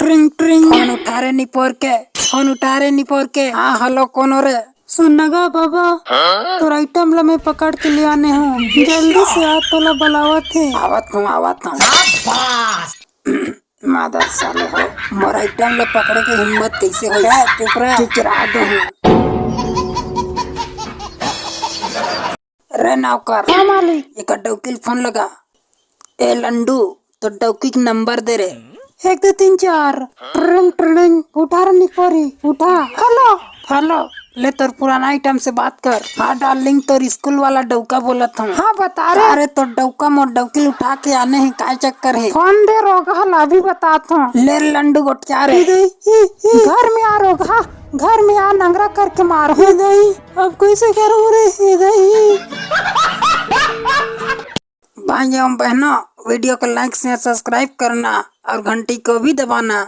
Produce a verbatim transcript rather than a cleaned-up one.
ट्रिंग ट्रिंग। Phone उठा रे निपोर के, फोन उठा रे निपोर के। हाँ, हेलो, कोनो रे? सुन न गा बाबा, तोर आइटम ला मैं पकड़ के ले आने हूँ, जल्दी से आ, तोला बलावत हे। आवत हूँ, आवत हूँ। मादर साले हो, मोर आइटम ला पकड़े के हिम्मत कैसे होइस? ए, चुप रह, चिचिरा दे हूँ। रे नौकर। हाँ मालिक। एकर डौकी ल फोन लगा। ए लंडू, तोर डौकी के नंबर दे रे। एक दो तीन चार। ट्रिंग ट्रिंग। उठा रे निपोरी, उठा। हेलो। हेलो, ले तोर पुराना आइटम से बात कर। हाँ डार्लिंग, तोर स्कूल वाला डौका बोलत हूँ। हाँ बता रे। अरे तोर डौका मोर डौकी ल उठा के आने हे, काय चक्कर हे? फोन दे रोगहा ला, अभी बतात हूँ। ले लंडू गोठिया रे। ई दे, ई, ई। घर में आ रोगहा, घर में आ, नंगरा करके मार। हे दाई, अब कैसे करूँ रे, हे दाई? भाई एवं बहनों, वीडियो को लाइक, शेयर, सब्सक्राइब करना और घंटी को भी दबाना।